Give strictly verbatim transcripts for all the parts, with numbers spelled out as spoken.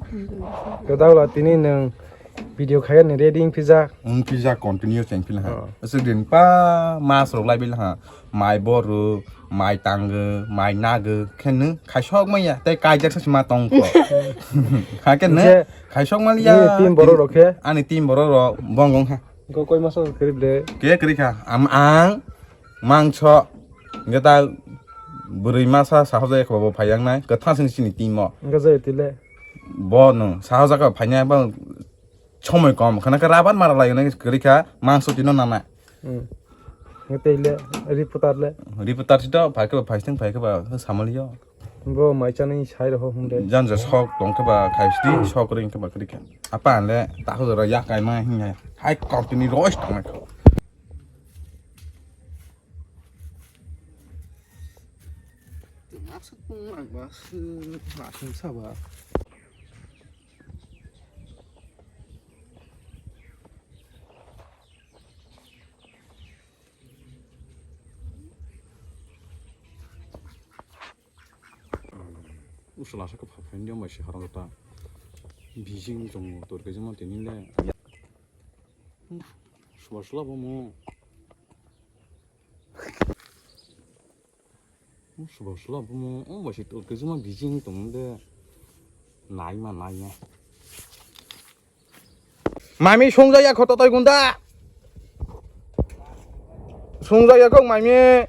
Kwdawla tini nwng video khayan ni ready wng pijak. Wng pijak, continue cheng pila ha. Oh. Aswk din pa mas rok lai bil ha. Mai boru, mai tangu, mai nagu, khen nw khaisok maya, tei kaijak sa sima tong ko. Ha khen nw khaisok maliya. Ani team borok rok khe? Ani team borok rok bongong ha. Go koi masa kwrwi ble? Ke kwrwi kha. Am ang mangso. Hwnkhe ta bwrwi masa sahajak ekho bo phai yang nai. Kwthang sini sini team o. Hwnkhe jai tile? Bo no sahajak phainai ba somoi kom. Khana khe rabar mara lai nai kwrwi kha. Mangso tino nana. Hmm. Hwnkhe tei le reporter le? Reporter si to phai khe ba phai siteng phai khe ba samali yo. Bo mai chani sai rw hwn de. Jan ja sok tong khe ba khai sidi sok ring khe ba kwrwi kha. Apa le ta ho jora yak kai ma hin ya. Hai kok tini rois tong nai kho. Tengak suk pung ang ba su ma sung sa ba. Usla sa khe pha phaini yom bai se harang ta. Bijing tongo tor khe jema tini le. Suba sula bo mo. Suba sula bo mo. O bai se tor khe jema bijing tongo de. Nai ma nai ma. Mami sungjakya kho totoi gunda. Sungjakya kho mami.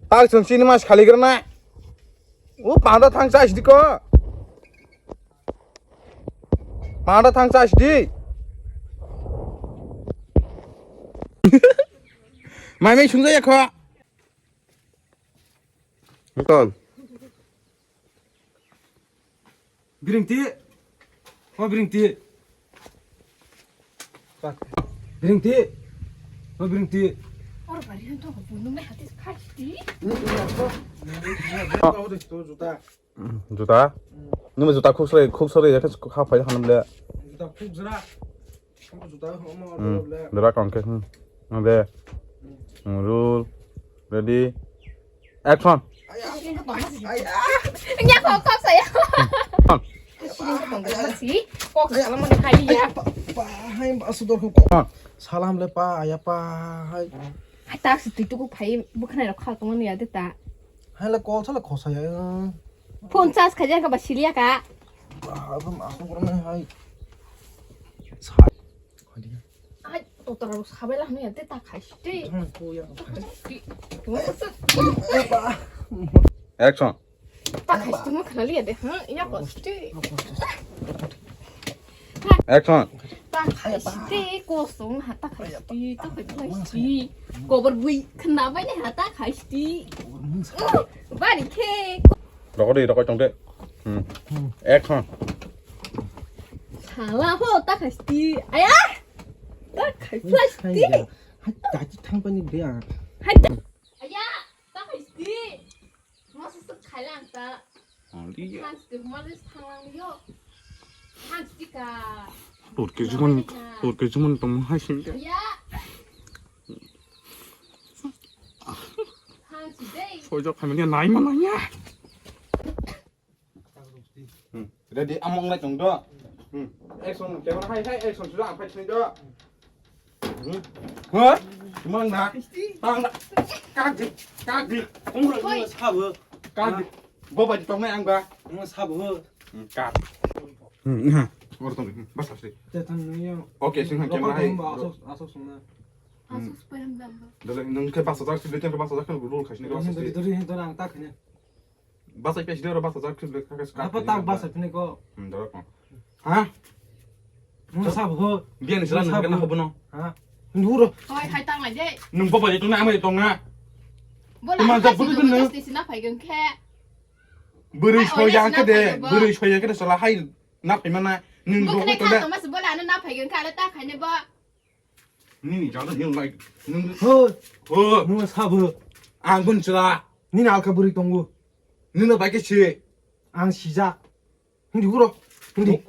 Tak chwng chini mas khali grana. O panda thang chai sidi ko. Panda thang chai sidi. Mami sungjakya kho. Kon. Biringti. O biringti. Biringti. O biringti. Or bari hwn to bunu me hati khasti. Juta. Nima juta khuk sari khuk sari ya kha phai hanam le. Juta khuk jra. Hmm. Dora kong ke. Hmm. Ade. Hmm. Roll. Ready. Action. Nya kok kok saya. Si kok saya lama ni hai ya. Pa hai ba sudor ko. Salam le pa ya pa hai. Hai tak si tu tu ko phai bukhnai rok khal tong ni ya de ta. Hai le kol sala khosa ya. Phone charge khaijak ba siliya ka. Ba ba ma ko hai. Sa. Ai, totora rok sabai la hwnwi ya, de ta khai sti. Thang ko ya. Ta khai sti. Action. Ta khai sti mo khna liya de, ha? Ya ko sti. Action. Ta khai sti, ko song ha ta khai sti, ta khai khai sti. Kobor bui khna bai ne ha ta khai sti. Bari khe. Rokodi, rokoi tong de. Hmm. Action. Sala ho ta khai sti. Aya. Ta khai plastic. Hai, hai, ta chi thang pani be a. Hai. Aya, ta khai sti. Mo su su khai lang ta. Ali. Thang sti, mo su thang lang yo. Thang sti ka. Tur ke juman, tur ke juman tong hai sing. Aya. Thang sti dei. Soi jok khamani nai ma nai ya. Hmm. Ready, among lai tong do. Hmm. Action, camera hai hai, action sudah apa sini do. Hmm. Hah? Mang na? Tang na. Kagdi, kagdi. Umur ni sabo. Kagdi. Boba di tong nai ang ba. Umur sabo. Hmm, kag. Hmm, ha. Umur tong. Hmm, bas bas. Te tang ni yo. Okay, sing ha camera hai. Asok, asok sung na. Asok spam dam ba. Dale, nung ke bas ajar, sih, ke bas ajar kan guru khai sini ke bas ajar. Dori, dori, dori, ang tak ni. Basa pesi doro basa jak khiblik kaka ska. Apa tak basa pini ko? Hmm, doro ko. Ha? Mo sabo. Biya ni sila nang kena hobo no. Ha? Nuro. Hoi, hai tang lai de. Nung papa itu na amai tong na. Bola. Ima jak bulu bulu. Station na phai geng khe. Bwrwi soya khe de, bwrwi soya khe de sala hai na phai mana. Nung ro ko to de. Mas bola na phai geng kha ta khai ne ba. Nini jada nini lai. Nung. Ho. Ho. Nung sabo. Ang bun sila. Nini alka bwrwi tongo. Nini bai khe si. Ang sijak. Hindi huro. Hindi.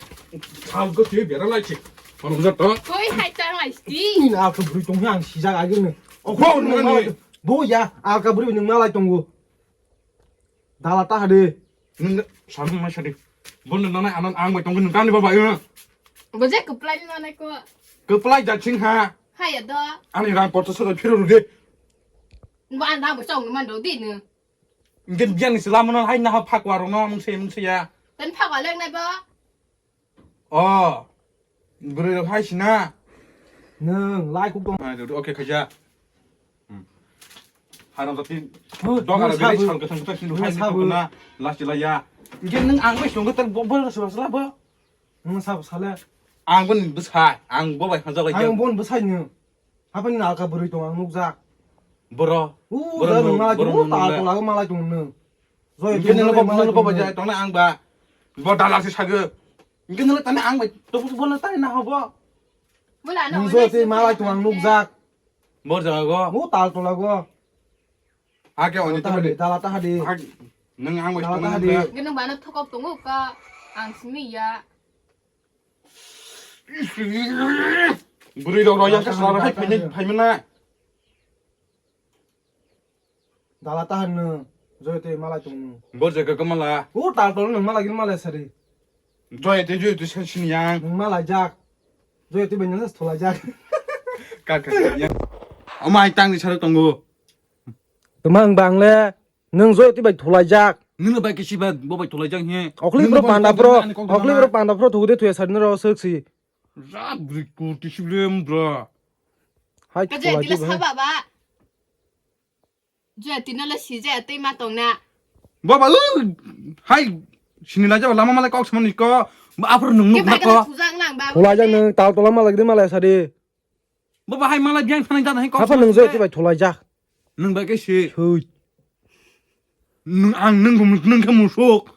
Ang ko si bera lai si. Ano jat to. Koi hai tang lai sti. Nini alka bwrwi tongo ang sijak agir ne. O ko nung nung. Bo ya alka bwrwi nung malai tongo. Dala ta hade. Nung sabu ma sadi. Bono nana anan ang bai tongkhe nung tamni baba yo. Bo je kwplai ni nana ko. Kwplai ja ching ha. Haya do. Ani rang porto sa phiro rudi. Bo an rang bo chong man do di nu. Ngen biang ni sila mono hai na ha phakwa rong no mung se mung se ya. Ten phakwa leng nai bo. Oh. Bwrwi rok hai sina. Nung lai kuk tong. Hai do okay khaja. Hmm. Haram jati. Dog ara beri sal kwthang kwthang sini hai sabu na last la ya. Ngen nung ang bai song ta bo bo sala bo. Nung sabu sale. Ang bo ni bwsai ang bo bai hanjak lai. Ang bo ni bwsai nung. Hapani nalka bwrwi tong ang nukjak. Boro. U, boro da nung nung, malai boro tong, u, nung tal nung. Tolagwi malai tong nung. Joy, nung nung nung nung nung nung. Tong ang ba. Bo dalak se sago. Nung nung tani ang ba. To bo na tani na hobo. Nung joy te malai tong ang nukjak. Bor jaga go. U, tal tolago. Ake oni ta hadi, dala ta hadi. Nung ang ba. Dala ta hadi. Nung ba na thokok tongo ka ang simi ya. Bwrwi rok rok yang kasla rok hai phaimani phaimana. Dala tahan no, joy te malai tong no. Bo je ka mala. O tal tol no malai gin malai sari. Joy te joy te sen sin yang. Nung malai jak. Joy te banyang thulai jak. Ka ka yang. Amai tang ni sarok tongo. Tumang bang le. Nung joy twi bai thulaijak. Nini bai kisi ba bo bai thulaijak he. Okli bro panda bro, okli bro panda bro thugude thuya sari noro siksi. Rap bri kurti siblem bro. Hai thulaijak. Joy tila saba ba. Joy tino le sije tei ma tongna. Baba u hai sini laja lama malai kok samani ko. Aphuru nung nung ko. Thulaijak nung tal tola malai gede malai sari. Baba hai malai biang thanai jada hai kok. Apa nung joy twi bai thulaijak. Nung bai kisi. Sui. Nung ang nung nung khe musuk.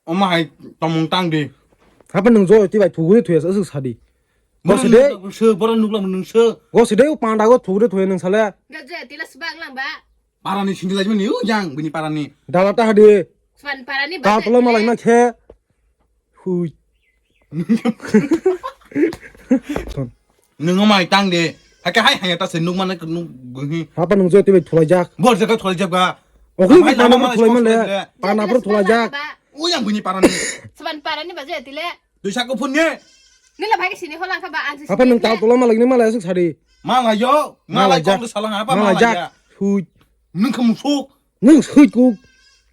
Omo hai tomung tang di. Hapa nung joy twi bai thuguri thuya asuk sadi. Boro nukla sung, boro nukla nung sung. Go side u panda go thuguri thuya nung sale. Ga joy tila sbak lang ba. Parani sindi lajmani u jang bini parani. Dala ta hadi. Swan parani ba. Ta tolo malai na khe. Hui. Nung mai tang de. Hake hai haya ta se nuk mana nuk ghi. Apa nung joy twi bai thulaijak. Bor jaga thulaijak ba. Okli lama mana thulai male. Pana pro thulaijak. Uyang bini parani. Swan parani ba joy tile. Dui sako phun ne. Nila bai sini holang ka ba ang. Apa nung tal tola malai ni malai asuk sari. Malai yo. Malai jak. Malai jak. Hui. Nung kamu sok. Nung sui kuk.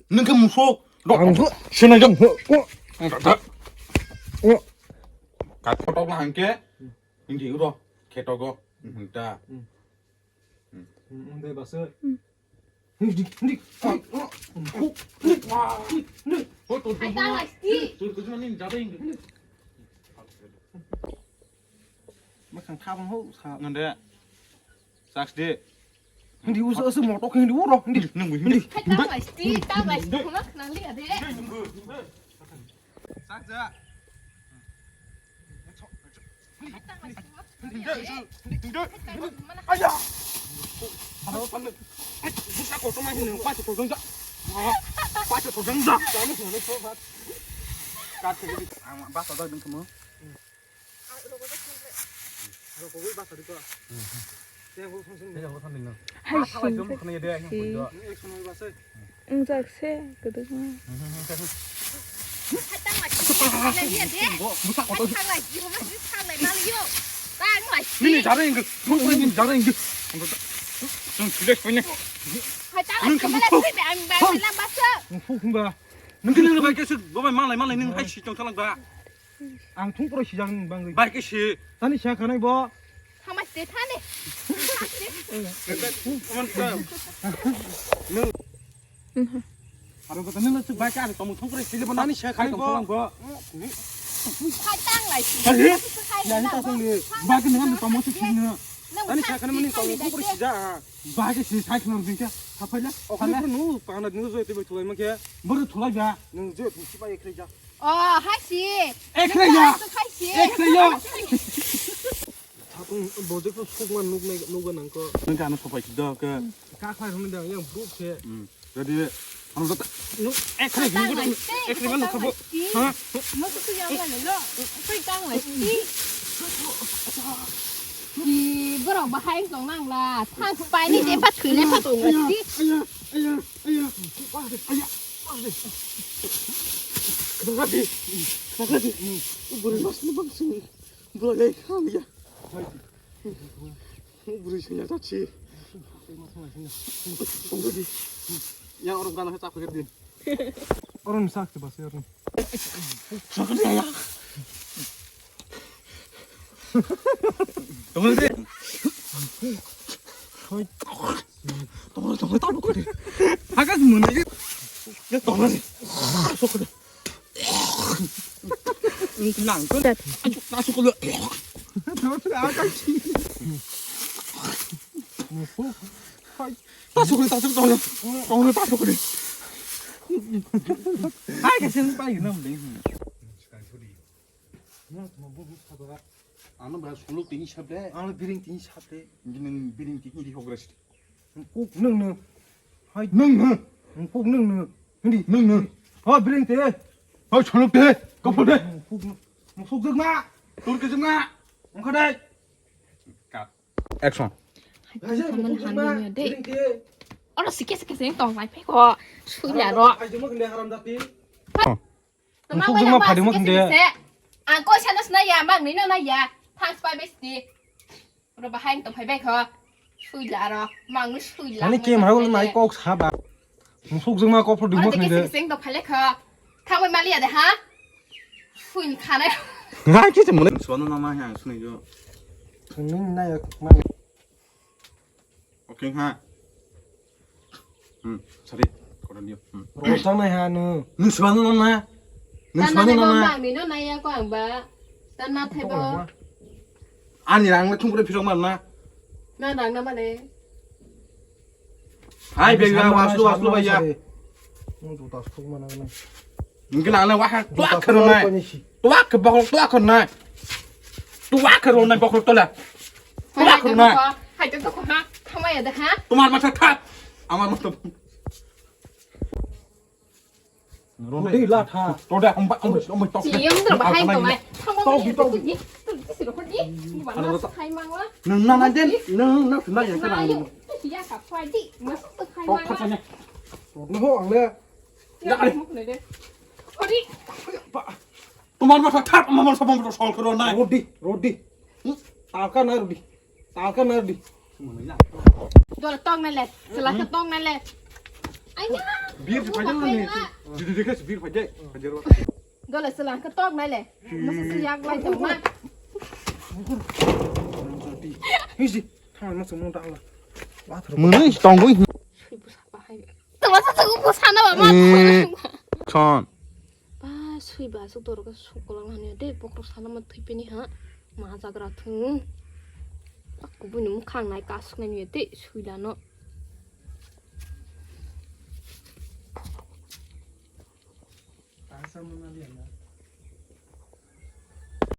Nung khe musuk. Ang khe. Senai jang. Ho, ho. Ang kata. Ho. Kat kotok na hangke. Hindi uro. Ketogo. Henta. Hmm, hmm, dai basa. Hindi, hindi. Ho, ho. Ho, ho. Ho, to, to. Ai, tang, ai, sti. To, to, to, ni jada hindi. Makhang thabang ho sa. Nande. Saks de. Hindi usa usa motok hindi uro hindi. Nang hindi. Hindi. Hai tang lai sti, tang lai sti, kuma nang liya de. Saks ja. Hai tang lai sti, kuma nang liya de. Hindi. Hindi. Aya. Haro pan. Busa ko toma hindi, pa ko jang ja. Pa ko jang ja. Kamu sana so ba. Kat ke. Ang ba sa da ding kamu. Hai sing. Wngjakse kwdwkma. Nini jara inge, nini jara inge. Ang kata, ang kata, ang kata. Nung khe nung bai khe suk, bo bai malai malai nung hai si tong thalang ba. Ang thung poro sijak nung bangwi. Bai khe si. Tani siya khanai bo. Hamai se thani. Aman ka. Nung. Aro kata nung suk bai khe ang tong thung poro sijak bo tani siya khanai bo. Hai tang lai si. Hai. Ya ni ta song ni. Bai khe nung tong mo sijak nung. Tani siya khanai mani tong thung poro sijak. Bai khe si sai khna ring khe. Thapai le. O khana nu pana nu joi te bai thulai ma khe. Boro thulai ba. Nung joi thung si bai khe ja. O hai si. Ekre ya. Hai si. Ekre ya. Thakung bojek no sukma nuknai nukba nang ko. Nung khe ano thopai si do khe. Ka khlai rung da yang bru khe. Jadi ano da. Nung ekre hin ko ekre ma nung khabo. Ha? Nung tu yang la lo. Sai tang lai si. Ki borok bahai tong nang la. Thang pai ni de pa thwi le pa tong lai si. Aya, aya. Khakadi, khakadi. Bwrwi masni bangsi. Bwlai khaliya. Bwrwi sanya tachi. Tongdi. Ya orang gana chak khakadi. Orang sak bas orang. Khakadi ya. Tongdi. Tongdi, tongdi, tamo kore. Hagas muni. Ya tongdi. Sokore. Nang ko. Ayo, ta sokore. Ta sokore, ta sokore, tongdi. Tongdi, ta sokore. Ai, ka sen pa yun am ding. Ano bra suluk tini sab de. Ano biring tini sab de. Nini biring tini di hogra sidi. Kuk nung nung. Hai nung nung. Kuk nung nung. Hindi nung nung. Ho biring te. Ho suluk te. Kopul te. Kuk nung. Musuk jek na. Tur ke jek na. Ongkha de. Cut. Action. Hai tong thaman hamya de. Biring te. Oro sike sike sing tong lai phai ko. Suila ro. Ai jema kende haram jati. Musuk jek ma phadi ma kende. Ang koi sana sna ya, mang ni no na ya. Thanks bye besti. Oro bahai to phai bai kho. Suila aro, mang ni suila. Ani ke ma hol nai kok saba. Musuk jek ma kok phadi ma kende. Sing to phale kho. Thang bai mali ya de ha. Suin khane. Ngai ke mone. Suano na ma ha sunai jo. Nini na ya ma. Okay ha. Hmm, sorry. Kodan dia. Hmm. Rosang nai ha nu. Nung sibang nung na. Nung sibang nung na. Mang ni no nai ya ko ang ba. Tan na thai bo. Ani rang na thung kore phirok mar na. Na rang na mane. Hai beng ga waslu waslu ba ya. Nung juta suk mana na. Nung kena ana wah tuak kero nai. Tuak ke bokol tuak kero nai. Tuak kero nai bokol tola. Tuak kero nai. Hai to ko ha. Thamaya de ha. Tomar matha tha. Amar matha. Rodi la tha. Rodi ambai ambai ambai tok. Siyam dro bahai to mai. Thamaya de. Siro ko di. Mana khai mangwa. Nung na na den. Nung na na den. Siya ka phai di. Masuk to khai mangwa. Nung ho ang le. Tomar matha thak, amar matha bom sol kero nai. Rodi, rodi. Talka na rodi. Talka na rodi. Dole tong nai le. Sela ke tong nai le. Anya. Bir phai jang ni. Didi dikhe bir phai jai. Dole sela ke tong nai le. Masa siyak lai tong ma. Hiji. Thang na sung ta la. Mwnwi tongwi. Sui bwsa bahai. Tongma sa sung bwsa na ba ma. Chon. Ba sui ba suk doro ka suk kolang hanya de bokrok sana ma thwi pini ha. Ma jagra thung. Ba kubui ni mukhang nai ka suk nai ni de sui la no.